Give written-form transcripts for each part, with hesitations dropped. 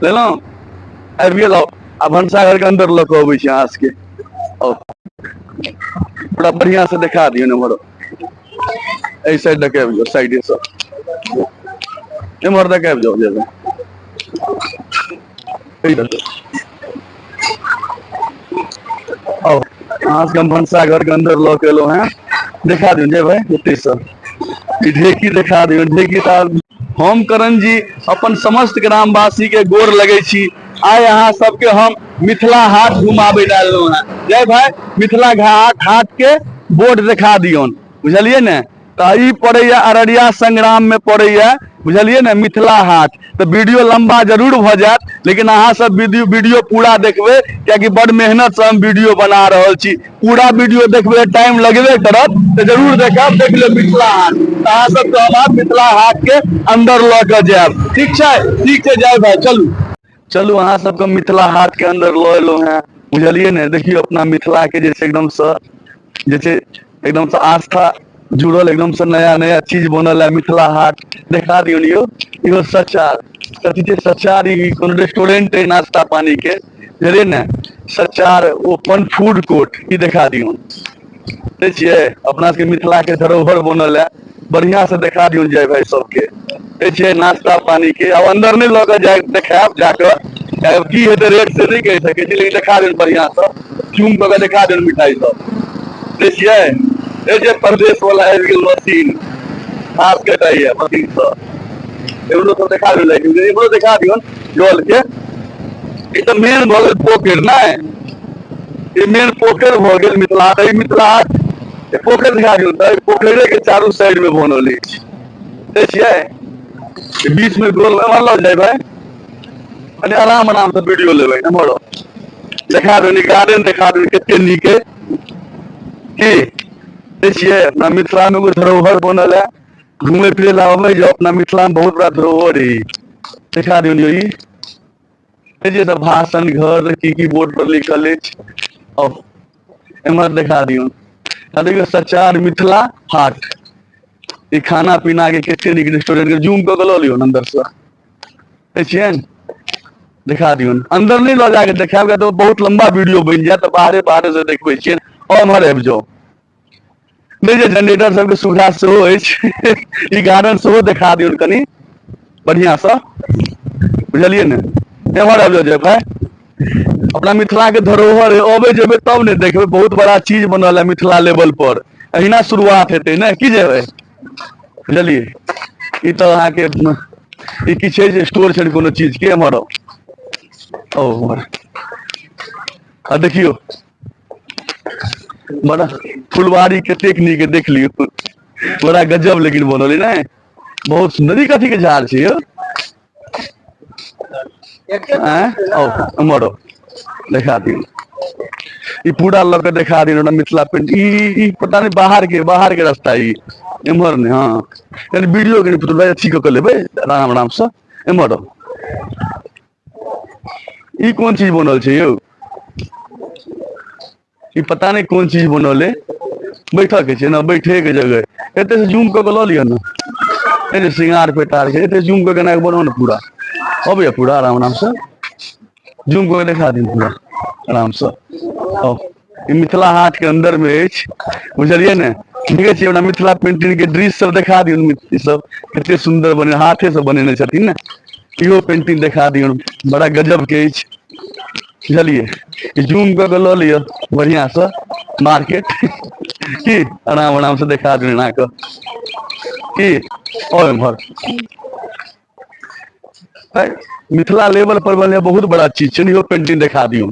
लेलहुँ आबि गेल। आ भनसाघर के अन्दर लऽ कऽ अबै छी अहाँ सबके। आउ, पूरा बढ़िया से देखा दियौ ने। एम्हर एहि साइड दऽ के आबि जाउ, साइडे से एम्हर दऽ के आबि जाउ। जेबै एहि दऽ के। आउ, अहाँ सबके हम भनसाघर के अन्दर लऽ के एलहुँ हेँ। देखा दियौ जेबै एतै से। ई ढेकी देखा दियौ, ढेकी तऽ। हम करण जी अपन समस्त ग्रामवासी के गोर लगै छी। आइ अहाँ सबके हम मिथिला हाट घुमाबै लए एलहुँ हेँ। जय भाई, मिथिला हाट हाट के बोर्ड देखा दियौन, बुझलियै ने? तऽ ई पड़ैया अररिया संग्राम में पड़ैया, बुझलियै ने, मिथिला हाट। तऽ वीडियो लंबा जरूर भऽ जायत, लेकिन अहाँ सब वीडियो वीडियो पूरा देखबै, कियाकि बड़ मेहनत से हम वीडियो बना रहल छी। पूरा वीडियो देखबै, टाइम लगबे करत, तऽ जरूर देखब। देख लियौ मिथिला हाट। तऽ अहाँ सबके हम आब मिथिला हाट के अंदर लऽ कऽ जायब। ठीक छै? ठीक छै जय भाई, चलू चलू। अहाँ सबके मिथिला हाट के अंदर लऽ एलहुँ हेँ, बुझलियै ने? देखियौ, अपना मिथिला के जे छै एकदम से जे छै एकदम से आस्था जुड़ल, एकदम से नया नया चीज बनल है। मिथिला हाट देखा दियौ यौ। इहो सचार कथी छै? सचार ई कोनो रेस्टोरेंट है नाश्ता पानी के, बुझलियै ने? सचार ओपन फूड कोर्ट, ई देखा दियौ। देखै छियै, अपना सबके मिथिला के धरोहर बनल है। बढ़िया से देखा दियौ जय भाई सबके। देखै छियै नाश्ता पानी के। आब अंदर नहि लऽ के जाय देखायब जाकऽ, की हेतै रेट से नहि कहि सकै छी, लेकिन देखा दियौ बढ़िया से, जूम कऽ के देखा दियौ मिठाई सब। देखै छियै, ए जे परदेश वाला आबि गेल, मशीन घास कटाइया मशीन से। एमरो सब देखा दियौ, लाइट एमरो देखा दियौ जल के। ई तऽ मेन भऽ गेल पोखरि ने, ई मेन पोखरि भऽ गेल मिथिला हाट। ई मिथिला हाट पोखरि देखा दियौ तऽ पोखरिे के चारू साइड में बनल अछि। देखै छियै, बीच में गोल। एम्हर लऽ जाय भाई, कनि आराम आराम से वीडियो लेबै। एम्हर देखा देबै, गार्डन देखा देबै, कते नीक है की। देखै छियै, अपना मिथिला में एगो धरोहर बनल है। घूमे फिरे ला अबै जाउ, अपना मिथिला में बहुत बड़ा धरोहर है। देखा दियौ ई जे तऽ भाषण घर की की बोर्ड पर लिखल अछि। और एम्हर देखा दियौ। आ देखियौ सचार मिथिला हाट। ई खाना पीना के कते नीक रेस्टोरेंट के जूम कऽ के लऽ लियौ अंदर से। देखै छियनि, देखा दियौन। अंदर नहि लऽ जाके देखायब तऽ बहुत लंबा वीडियो बनि जायत, तऽ बाहरे बाहरे से देखबै छियनि। और एम्हर आबि जाउ। नहि जे जनरेटर सबके सुविधा सेहो अछि। ई गार्डन सेहो देखा दियौन कनि बढ़िया से, बुझलियै ने? एम्हर आबि जाउ जय भाई। अपना मिथिला के धरोहर है, अबै जेबै तब ने देखबै। बहुत बड़ा चीज बनल है मिथिला लेवल पर। अहिना शुरुआत हेतै ने, की जेबै, बुझलियै? ई तऽ अहाँके ई की छै जे स्टोर छै कोनो चीज के। एम्हर आउ, एम्हर आ देखियौ, बड़ा फुलवारी कतेक नीक है, देख लियौ। बड़ा गजब लेकिन बनल है ने, बहुत सुंदर। ई कथी के झाड़ छै यौ? आँय, आउ एम्हर आउ, देखा दियौ। ई पूरा लऽ के देखा दियौ हमरा मिथिला पेंट। ई ई पता नहि बाहर के रास्ता ई एम्हर नहि। हँ, कनि वीडियो कनि पुतुल भाई अथी कऽ के लेबै आराम आराम से। एम्हर आउ। ई कोन चीज बनल छै यौ? ई पता नहि कोन चीज बनल है। बैठक के छै ने, बैठे के जगह। एते से जूम कऽ के लऽ लिअ ने। ए जे श्रृंगार पेटार छै, एते जूम कऽ के एना कऽ बनाउ ने पूरा। अबैया पूरा आराम आराम से जूम कऽ के देखा दियौ पूरा आराम से। आउ, ई मिथिला हाट के अंदर में अछि, बुझलियै ने? देखै छियै, हमरा मिथिला पेंटिंग के दृश्य सब देखा दियौ। ई सब कते सुंदर बने, हाथे से बनेने छथिन ने। इहो पेंटिंग देखा दियौ, बड़ा गजब के अछि, बुझलियै? जूम कऽ के लऽ लिअ बढ़िया से। मार्केट की आराम आराम से देखा दियौ एना कऽ की। और एम्हर मिथिला लेवल पर बनले बहुत बड़ा चीज छै। इहो पेंटिंग देखा दियौ।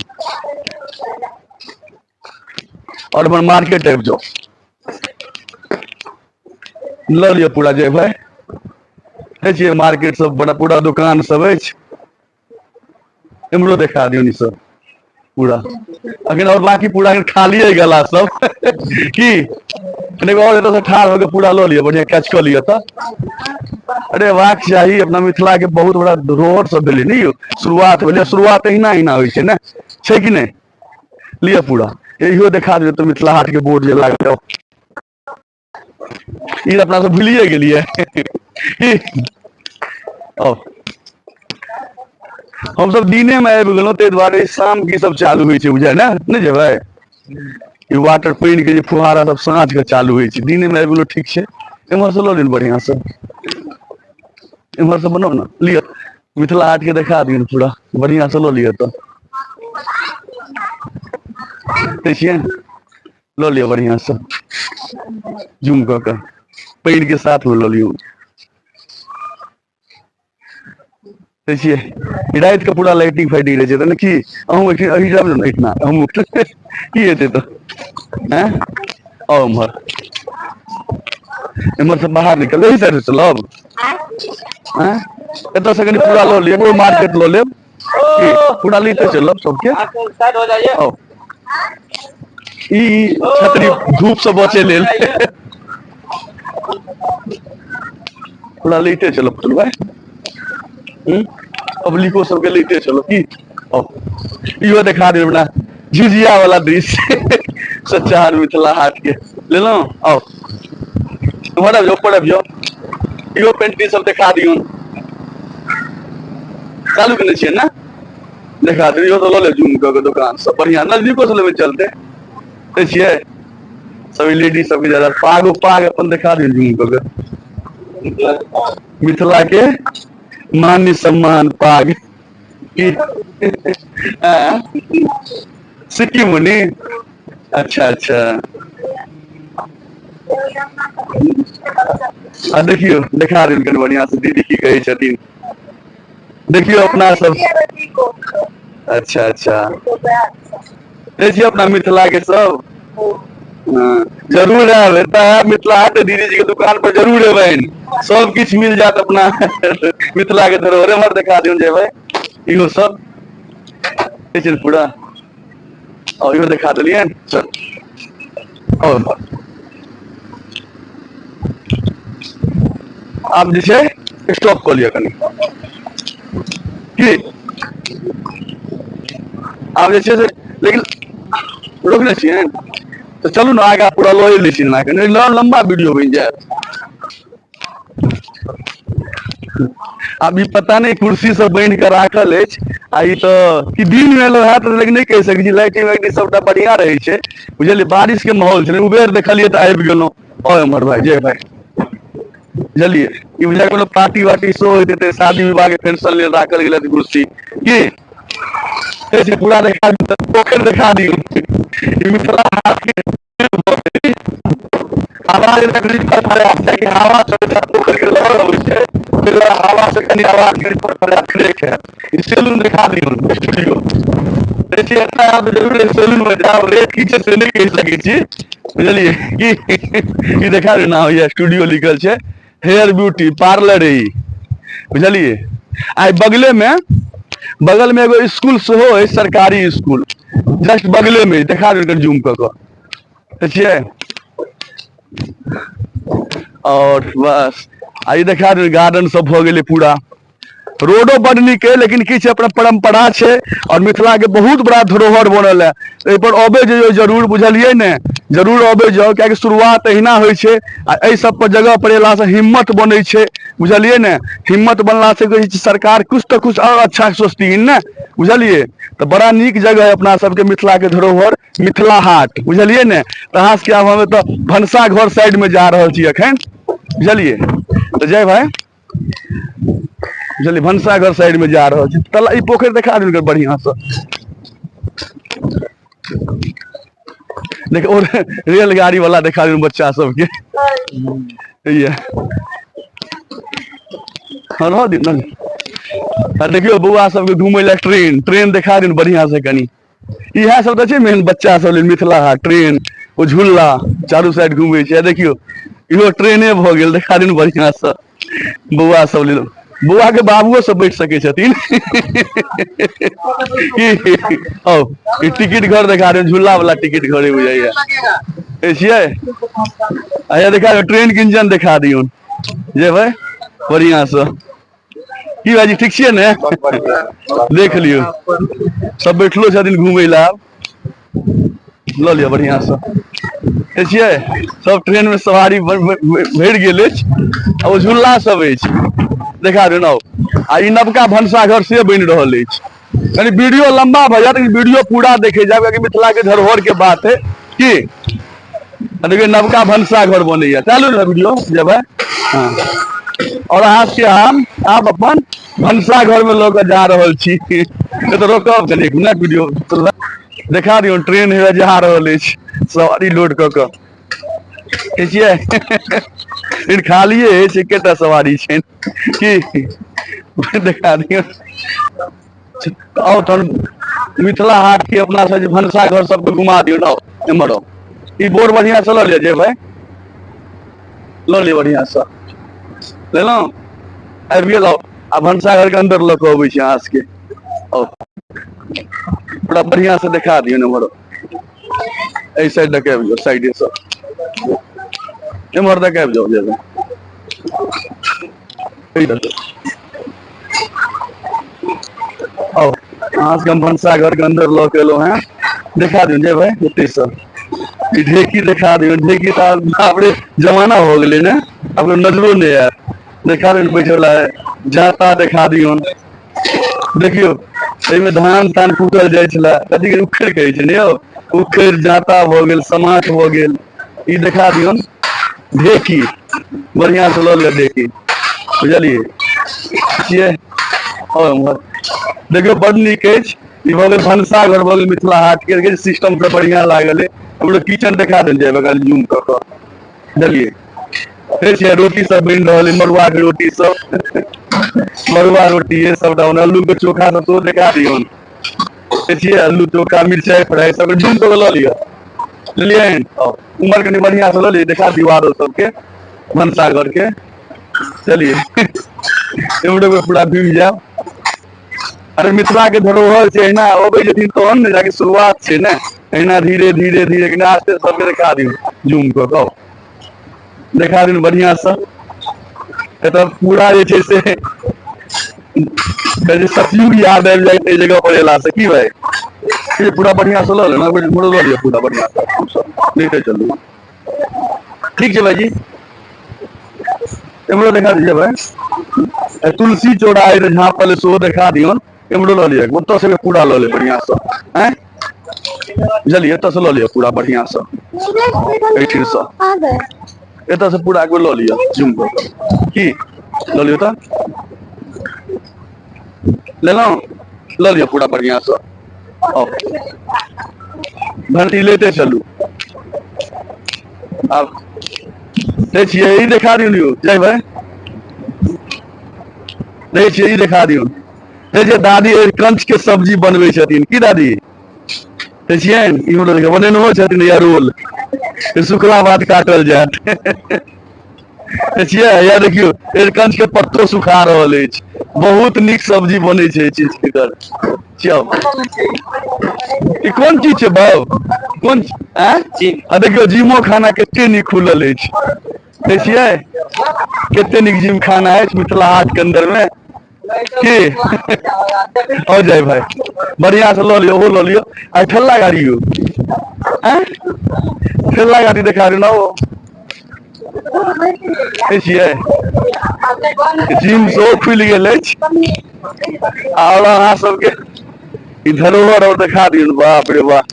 और एम्हर मार्केट आबि जाउ, लऽ लिअ पूरा जय भाई। देखै छियै, मार्केट सब बड़ा पूरा दुकान सब अछि। इम्हरो देखा दियौ ई सब पूरा। अखन और बाकी पूरा अखन खाली है गला सब की। कनि और एतऽ से ठाढ़ होके पूरा लऽ लिअ, बढ़िया कैच कऽ लिअ। तऽ अरे वाक चाही, अपना मिथिला के बहुत बड़ा धरोहर सब भेलै ने यौ। शुरुआत भेलै, शुरुआत अहिना अहिना होइ छै ने, छै कि नहि? लिअ पूरा इहो देखा दियौ। तऽ मिथिला हाट के बोर्ड जे लागल, ई अपना सब भूलिए गेलियै। ओ हमसब दिने मे आबि गेलहुँ ताहि दुआरे शाम के सब चालू होइ छै बुझाय ने नहि जेबै ई वाटर पानि के जे फुहारा सब साँझ के चालू होइ छै दिने मे आबि गेलहुँ ठीक छै एम्हर से लऽ लियौ बढ़िआँ से एम्हर से बनाउ ने लिअ मिथिला हाट के देखा दियौ पूरा बढ़िआँ से लऽ लिअ तऽ दै छियै लऽ लिअ बढ़िआँ से जूम कऽ के पानि के साथ मे लऽ लियौ दै छियै राति के पूरा लाइटिंग फाइटिंग रहै छै तऽ की अहूँ एहिठाम एहि जायब ने एहिठिना हमहूँ की हेतै तऽ आँय आउ एम्हर एम्हर से बाहर निकल एहि साइड से चलब आँय एतऽ से कनि पूरा लऽ लिअ मार्केट लऽ लेब की पूरा लेते चलब सबके साइड हो जाइए आउ ई छतरी धूप से बचे लेल पूरा लेते चलब पुतुल भाई हम्म पब्लिको सबके लेते चलो की आउ इहो देखा देब अपना झिझिया वाला दृश्य सच्चा मिथिला हाट के लेलहुँ आउ इम्हर आबि जाउ ऊपर आबि जाउ इहो पेंटिंग सब देखा दियौ चालू केने छियै ने देखा दियौ इहो तऽ लऽ लेब जूम कऽ के दोकान सब बढ़िआँ नजदीको से लेबै चलते दै छियै सब लेडीज सबके ज्यादा पाग पाग अपन देखा दियौ जूम कऽ के मिथिला के मान्य सम्मान पाग की सिक्की मुनि अच्छा अच्छा आ देखियौ देखा देल कनि बढ़िआँ से दीदी की कहै छथिन देखियौ अपना सब अच्छा अच्छा देखियौ छियै अपना मिथिला के सब हाँ, जरूर आयब एतऽ आयब मिथिला हाट दीदी जी के दुकान पर जरूर एबनि सब किछु मिल जायत अपना मिथिला के धरोहर एम्हर देखा दियौन जेबै इहो सब छै पूरा और इहो देखा देलियनि चल और आब जे छै स्टॉप कऽ लिअ कनि की आब जे छै से लेकिन रोकने छियै तऽ चलू ने आगाँ पूरा लऽ लै छी अहाँके लम्बा वीडियो बनि जायत आब ई पता नहि कुर्सी सब बान्हि कऽ राखल अछि आ ई तऽ कि दिन मे एलहुँ हैत लेकिन नहि कहि सकै छी लाइटिंग वाइटिंग सबटा बढ़िया रहै छै बुझलियै बारिश के माहौल छलै उबेर देखलियै तऽ आबि गेलहुँ आउ एम्हर भाय जय भाय बुझलियै ई बुझाय कोनो पार्टी वार्टी सेहो होइत हेतै शादी विवाह के फंक्शन लेल राखल गेल हेतै कुर्सी की छै पूरा देखा दियौ पोखरि देखा दियौ ई मिथिला हाट के आवाज तकलीफ पर कि हवा चलै छै पोखरि के लहर अबै छै ताहि दुआरे हवा से कनि आवाज कनि पर ब्रेक है ई सैलून देखा दियौ स्टूडियो देखिए एतना आब जरूर सैलून में जाओ रेट की छै से नहि कहि सकै छी बुझलियै की ई देखा दियौ ना होइया स्टूडियो लिखल छै हेयर ब्यूटी पार्लर है ई बुझलियै आ बगले में बगल में एगो स्कूल सेहो है सरकारी स्कूल जस्ट बगले में देखा दियौ कनि जूम कऽ कऽ देखिए और बस आ ई देखा दियौ गार्डन सब भऽ गेलै पूरा रोडो बड नीक है लेकिन की छै अपना परंपरा छै और मिथिला के बहुत बड़ा धरोहर बनल है एहि पर अबे जइयो जरूर बुझलियै ने जरूर अबे जाउ कियाकि शुरुआत एहिना होइ छै आ एहि सब पर जगह पर एला से हिम्मत बनै छै बुझलियै ने हिम्मत बनला से कहै छै सरकार कुछ तऽ कुछ और अच्छा सोचथिन ने बुझलियै तऽ बड़ा नीक जगह है अपना सबके मिथिला के धरोहर मिथिला हाट बुझलियै ने तऽ अहाँ सबके आब हम एतऽ भनसा घर साइड मे जा रहल छी एखन बुझलियै तऽ जय भाई बुझलियै भनसाघर साइड मे जा रहल छी तला ई पोखरि देखा देलकै बढ़िया से देख और रेलगाड़ी वाला देखा देलकै बच्चा सबके ये हाँ रह दियौ ने आ देखियौ बौआ सबके घुमै लए ट्रेन ट्रेन देखा दियौ बढ़िया से कनि इएह सब तऽ छै मेन बच्चा सब लेल मिथिला हाट ट्रेन ओ झूला चारू साइड घूमै छै देखियौ इहो ट्रेने भऽ गेल देखा दियौ बढ़िया से बौआ सब लेल बौआ के बाबुओ सब बैठ सकै छथिन की औ ई टिकट घर देखा दियौ झूला वाला टिकट घर बुझाइया ए छियै अच्छा देखा दियौ ट्रेन के इंजन देखा दियौ जेबै बढ़िया से की भाईजी ठीक छियै ने देख लियौ सब बैठलो छथिन घूमै लए आब लऽ लिअ बढ़िआँ से देखै छियै सब ट्रेन मे सवारी भरि गेल अछि आ ओ झूला सब अछि देखा दियौ ने आउ आ ई नवका भनसाघर से बनि रहल अछि। कनि वीडियो लंबा भऽ जायत, लेकिन वीडियो पूरा देखे जायब, कियाकि मिथिला के धरोहर के बात है की। देखियौ नवका भनसाघर बनैया। चालू ने वीडियो जेबै। हाँ, और अहाँ के हम आब अपन भनसाघर में लऽ कऽ जा रहल छी। तऽ रोकब कनि एक मिनट, वीडियो देखा दियौ। ट्रेन हे जा रहल अछि सवारी लोड कऽ कऽ। ठीक छियै? लेकिन खालिए अछि, एकेटा सवारी छै की। देखा दियौ। आउ तहन मिथिला हाट के अपना सब जे भनसाघर सबके घुमा दियौ ने। एम्हर आउ, ई बोर्ड बढ़िया से लऽ लिअ। जे भाई लऽ लिअ, बढ़िया से लेलहुँ, आबि गेल। आ भनसाघर के अन्दर लऽ कऽ अबै छी अहाँ सबके। आउ, पूरा बढ़िया से देखा दियौ ने। एम्हर एहि साइड दऽ के आबि जाउ, साइडे से एम्हर दऽ के आबि जाउ। जेबै आओ, अहाँ सबके हम भनसाघर के अन्दर लऽ के एलहुँ हेँ। देखा दियौ जे भाई ओतै से ई ढेकी देखा दियौ। ढेकी तऽ आब बाप रे जमाना हो गेलै ने, आब नजरो नहि आयत। देखा दियौ बैठे वला जाता, देखा दियौ। देखियौ एहिमे धान तान कुटल जाइ छलै। कथी के उखड़ि कहै छै ने यौ? उखड़ि, जाता भऽ गेल, समाठ भऽ गेल। ई देखा दियौन ढेकी, बढ़िया से लऽ लिअ ढेकी, बुझलियै छियै। और उम्हर देखियौ, बड नीक अछि। ई भऽ गेल भनसाघर, भऽ गेल मिथिला हाट के सिस्टम से बढ़िया लागल अइ। हमरो किचन देखा देल जाय बगल जूम कऽ कऽ, बुझलियै। देखै छियै रोटी सब बनि रहल अइ, मड़ुआ के रोटी सब, मड़ुआ रोटी सबटा। आलू के चोखा सब सेहो देखा दियौन। देखै छियै आलू चोखा, मिरचाइ फ्राइ सब। जूम कऽ कऽ लऽ लिअ। बुझलियै? उमर कनि बढ़िया से लऽ लिअ, देखा दियौ आरो सबके भनसाघर के। चलिए, एम्हरो पूरा घुमि जायब। अरे मिथिला के धरोहर छै, एहिना अबै छथिन तहन ने जाके शुरुआत छै ने। एहिना धीरे धीरे धीरे कनि आस्ते सबके देखा दियौ, जूम कऽ कऽ देखा दियौ बढ़िया से। एतऽ पूरा जे छै से कहै छै सतयुग याद आबि जाइत एहि जगह पर एला से। की भाई, ये पूरा बढ़िया से लऽ लेना, लऽ लिअ पूरा बढ़िया से, देखै चलू। ठीक छै भाईजी, एम्हरो देखा दीजिए भाई। तुलसी चौरा है झाँपल, सेहो देखा दियौन। एम्हरो लऽ लिअ, ओतऽ से पूरा लऽ ले बढ़िया से। आँय बुझलियै? एतऽ से लऽ लिअ पूरा बढ़िया से, एहिठाम से एतऽ से पूरा एक बेर लऽ लिअ जूम कऽ कऽ। की लऽ लियौ? तऽ लेलहुँ, लऽ लिअ पूरा बढ़िया से। आउ, घंटी लेते चलू। आब दै छियै, ई देखा दियौ। लियौ जय भाई, दै छियै, ई देखा दियौ। दै छियै, दादी कंच के सब्जी बनबै छथिन। की दादी, दै छियनि? इहो देखियौ, बनेनहो छथिन। या रोल सुखला बाद काटल जायत। दै छियै, या देखियौ अरिकंच के पत्तो सुखा रहल अछि। बहुत नीक सब्जी बनै छै एहि चीज के। चल, ई कोन चीज छै बाउ? कोन आँय? आ देखियौ जिमो खाना कते नीक खुलल अछि। दै छियै कते नीक जिम खाना अछि मिथिला हाट के अन्दर में। की हो जाए भाई, बढ़िया से लऽ लियौ, ओहो लऽ लियौ। आ ठेला गाड़ी यौ, आँय ठेला गाड़ी देखा दियौ ने। ओ दै छियै जिम सेहो खुलि गेल अछि। आओर अहाँ सबके ई धरोहर और देखा दियौ। बाप रे बाप!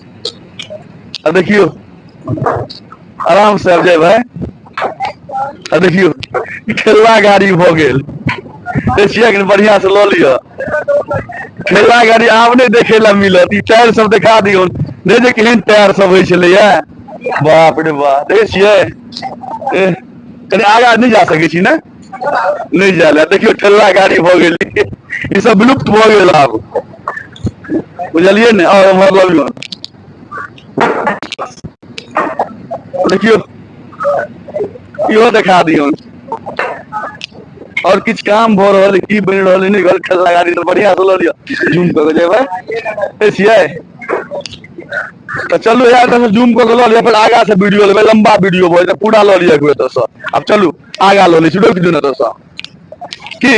आ देखियौ, आराम से आबि जाय भाई। आ देखियौ ठेला गाड़ी भऽ गेल। देखिए कनि बढ़िया से लऽ लिअ। ठेला गाड़ी आब नहि देखे ला मिलत। ई टायर सब देखा दियौ नहि जे केहन टायर सब होइ छलैया। बाप रे बाप! देखै छियै? ए, कनि आगा नहि जा सकै छी ने, नहि जाय लए। देखियौ ठेला गाड़ी भऽ गेल। ई सब विलुप्त भऽ गेल आब, बुझलियै ने। आओर एम्हर लऽ लियौ। देखियौ इहो देखा दियौ। और किछु काम भऽ रहल है, की बनि रहल है नहि घर। ठेला गाड़ी तऽ बढ़िया से लऽ लिअ, जूम कऽ के जेबै। छियै तऽ चलू यार, एतऽ से जूम कऽ के लऽ लिअ, फेर आगा से वीडियो लेबै। लंबा वीडियो भऽ जेतै। पूरा लऽ लिअ एक बेर एतऽ से। आब चलू, आगा लऽ लै छी। रोकि दियौ ने एतऽ से की।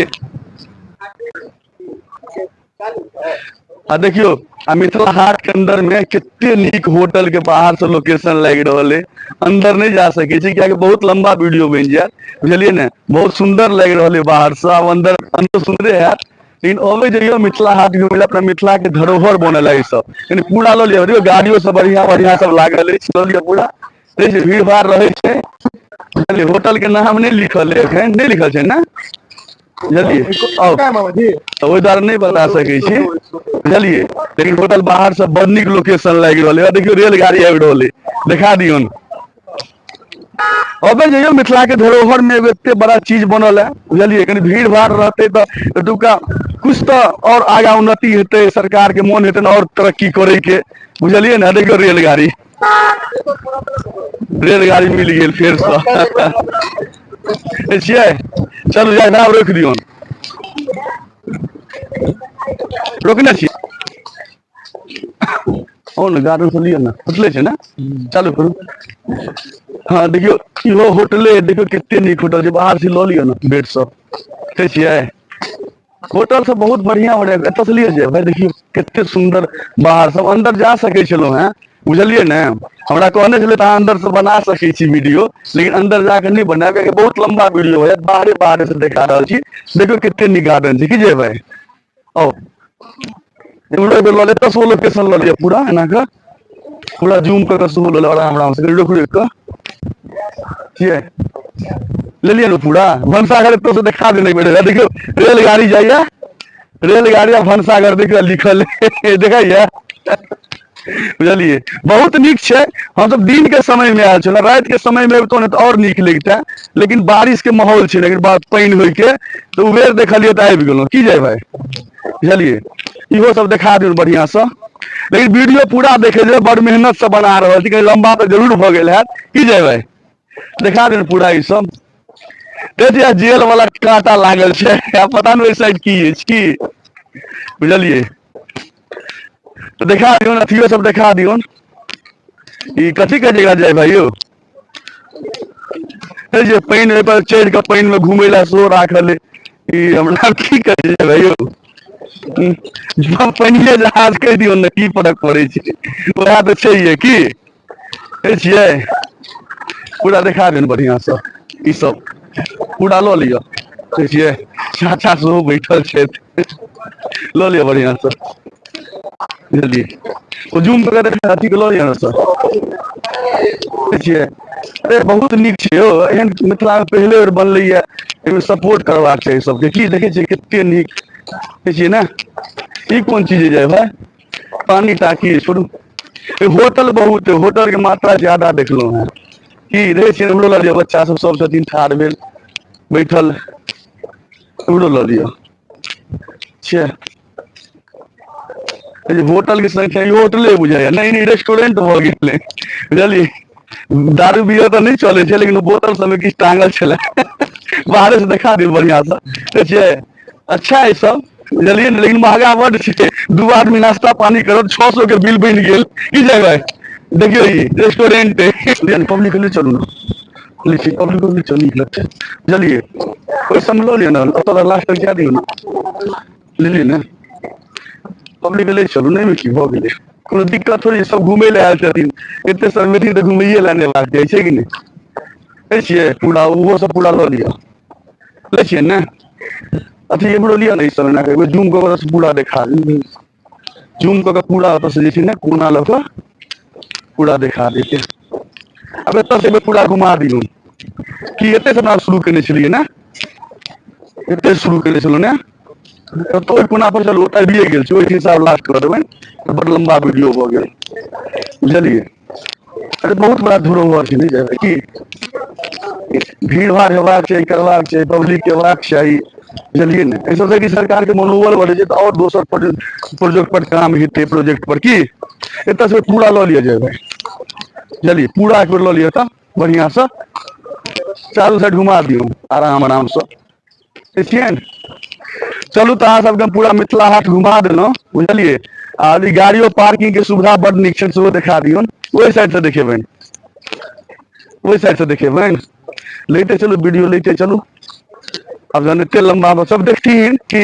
आ देखियो आ मिथिला हाट के अंदर में कते नीक होटल के बाहर से लोकेशन लागि रहल है। अंदर नहीं जा सके छी कियाकि बहुत लंबा वीडियो बनि जायत, बुझलिए ने। बहुत सुंदर लागि रहल है बाहर से, आब अंदर अंदर सुंदरे हैत, लेकिन अबे जइयो मिथिला हाट घुमै लए, अपना मिथिला के धरोहर बनल है ई सब। कनि पूरा लऽ लिअ, देखियौ गाड़ियो सब बढ़िया बढ़िया सब लागल अछि, लऽ लिअ पूरा। देखै छियै भीड़ भाड़ रहै छै, बुझलियै। होटल के नाम नहि लिखल है एखन, नहि लिखल छै ने, बुझलियै। आउ तऽ ओहि दुआरे नहि बता सकै छी, बुझलियै। लेकिन होटल बाहर से बड़ नीक लोकेशन लागि रहल है। देखियौ रेलगाड़ी आबि रहल है, देखा दियौन। अबे जइयो मिथिला के धरोहर में एगो एते बड़ा चीज बनल है, बुझलियै। कनि भीड़ भाड़ रहतै तऽ एतुका कुछ तऽ और आगा उन्नति हेतै, सरकार के मोन हेतै और तरक्की करे के, बुझलियै ने। देखियौ रेलगाड़ी, रेलगाड़ी मिल गेल फेर से छियै। चलू जाय, आब रोकि दियौन, रोकने छी। ओ ने गार्डन से लिअ ने, होटले छै ने, चालू करू। हाँ देखियौ इहो होटले, देखियौ कते नीक होटल छै, बाहर से लऽ लिअ ने बेड सब, देखै छियै होटल सब बहुत बढ़िया बढ़िया। एतऽ से लिअ जे भाई, देखियौ कते सुंदर बाहर सब, अंदर जा सकै छलहुँ हेँ, बुझलियै ने। हमरा कहने छलै तऽ अहाँ अंदर से बना सकै छी वीडियो, लेकिन अंदर जाके नहि बनायब कियाकि बहुत लंबा वीडियो हो जायत, बाहरे बाहरे से देखा रहल छी। देखियौ कते नीक गार्डन छै, की जे भाई। आओ इम्हरो एगो लऽ लेब, दसगो लोकेशन लऽ लिअ पूरा एना कऽ, पूरा जूम कऽ कऽ सेहो लऽ लेब आराम आराम से, रोकि रोकि कऽ छियै। लेलियै ने पूरा भनसाघर, एतऽ से देखा देने बेर। देखियौ रेलगाड़ी जाइया, रेलगाड़ी आ भनसाघर देखियौ लिखल देखैया, बुझलियै। बहुत नीक छै। हमसब दिन के समय में आयल छलहुँ, राति के समय में अबितहुँ ने तऽ आओर नीक लगिते, लेकिन बारिश के माहौल छै, लेकिन पानि होइ के तऽ उबेर देखलियै तऽ आबि गेलहुँ, की जाय भाई, बुझलियै। इहो सब देखा दियौ बढ़िया से, लेकिन वीडियो पूरा देखे जे बड़ मेहनत से बना रहल छी, कहीं लंबा तऽ जरूर भऽ गेल हैत, की जाय भाई, देखा दियौ पूरा ई सब। देखिए जेल वाला कांटा लागल छै, आ पता नहि ओहि साइड की अछि की, बुझलियै। तऽ देखा दियौ, अथियो सब देखा दियौ। ई कथी के जगह जाय भाई यौ, जे पानि ओहि पर चढ़ि कऽ पानि में घुमै लए सेहो राखल है। ई हमरा की कहै छै भाई यौ, पानिये जहाज कहि दियौ ने, की फरक पड़ै छै, वएह तऽ छैहे की कहै छियै। पूरा देखा दियौ बढ़िआँ से, ई सब पूरा लऽ लिअ। कहै छियै चाचा सेहो बैठल छथि, लऽ लिअ बढ़िआँ से, बुझलियै। ओ जूम कऽ के अथी के लऽ लिअ ने सर, कहै छियै। अरे बहुत नीक छै यौ, एहन मिथिला मे पहिले बेर बनलैया, एहिमे सपोर्ट करबाक चाही सबके। की देखै छियै कते नीक, देखै छियै ने। ई कोन चीज जाय भाय, पानी टाकी छोड़ू। होटल बहुत है, होटल के मात्रा ज्यादा देखलहुँ हेँ। की रहै छियै, हमरो लऽ लिअ, बच्चा सब सब छथिन ठाढ़ भेल बैठल, हमरो लऽ लिअ छियै। होटल के संख्या, ई होटले बुझाइया, नहीं नहीं रेस्टोरेंट भऽ गेलै, बुझलियै। दारू बियर तऽ नहि चलै छै, लेकिन बोतल सबमे किछु टांगल छलै, बाहरे से देखा दियौ बढ़िया से, देखै छियै। अच्छा है सब, बुझलियै ने, लेकिन महगा बड छै। दू आदमी नाश्ता पानी करत 600 के बिल बनि गेल, की जाय भाई। देखियौ ई रेस्टोरेंट है, पब्लिक ले चलू ने, लिखी पब्लिक ले चलू, नीक लगतै, बुझलियै। ओहि सबमे लऽ लिअ ने, ओतऽ लास्ट तक जाय दियौ ने, लेलियै ने, पब्लिक ले चलू, नहि की भऽ गेलै, कोनो दिक्कत थोड़ी, सब घुमै लए आयल छथिन, एते सब एथिन तऽ घुमैये लए ने एबाक चाही, छै कि नहि। लै छियै पूरा, ओहो सब पूरा लऽ लिअ, लै छियै ने। अथी एम्हरो लिअ ने, ई सब एना कऽ जूम कऽ कऽ पूरा देखा, जूम कऽ कऽ पूरा ओतऽ से जे छै ने कोना लऽ कऽ पूरा देखा देतै। आब एतऽ से पूरा घुमा दियौ। की एते से अपना शुरू केने छलियै ने, एते शुरू केने छलहुँ ने, तऽ ओहि कोना पर चलू, ओतऽ आबिए गेल छी, ओहि हिसाब लास्ट कऽ देबै, बड़ लम्बा वीडियो भऽ गेल, बुझलियै। अरे बहुत बड़ा धरोहर छै, नहि जेबै की, भीड़ भाड़ हेबाक चाही, करबाक चाही, पब्लिक के हेबाक चाही, बुझलियै ने। एहि सबसँ कि सरकार के मनोबल बढ़ै छै तऽ आओर दोसर प्रोजेक्ट पर काम हेतै, प्रोजेक्ट पर की एतऽ से पूरा लऽ लिअ जेबै, बुझलियै, पूरा एक बेर लऽ लिअ तऽ बढ़िआँ से चारू साइड घुमा दियौ आराम आराम से, छियै ने। चलू तऽ अहाँ सबके हम पूरा मिथिला हाट घुमा देलहुँ, बुझलियै। आ ई गाड़ियो पार्किंग के सुविधा बड नीक छै, सेहो देखा दियौन। ओहि साइड से देखेबनि, ओहि साइड से देखेबनि, लैते चलू वीडियो, लैते चलू। आब जहन एते लम्बा सब देखथिन की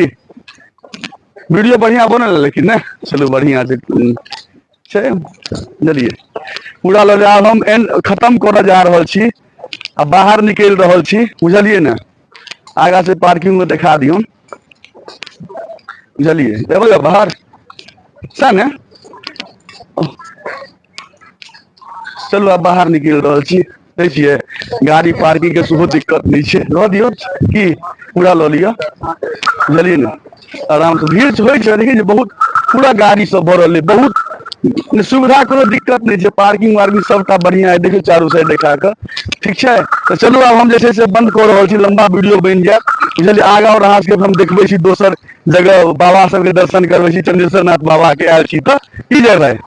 वीडियो बढ़िया बनल लेकिन ने। चलू, बढ़िया छै छै, बुझलियै? पूरा लऽ आब हम एंड खत्म करऽ जा रहल छी आ बाहर निकलि रहल छी, बुझलियै ने? आगा से पार्किंग में देखा दियौ, बुझलियै? एबै बाहर, सएह ने? चलू, आब बाहर निकलि रहल छी। देखै छियै, गाड़ी पार्किंग के सेहो दिक्कत नहि छै। रह दियौ की, पूरा लऽ लिअ, बुझलियै ने? आराम से भीड़ होइ छै। देखियौ जे बहुत पूरा गाड़ी सब भरल अइ। बहुत सुविधा, कोनो दिक्कत नहि छै। पार्किंग वार्किंग सबटा बढ़िया है। देखियौ चारू साइड देखा कऽ। ठीक छै, तऽ चलू, आब हम जे छै से बंद कऽ रहल छी। लम्बा वीडियो बनि जायत, बुझलियै? आगाँ आओर अहाँ सबके हम देखबै छी, दोसर जगह बाबा सबके दर्शन करबै छी। चंद्रेश्वर नाथ बाबा के आयल छी तऽ की जय भाई।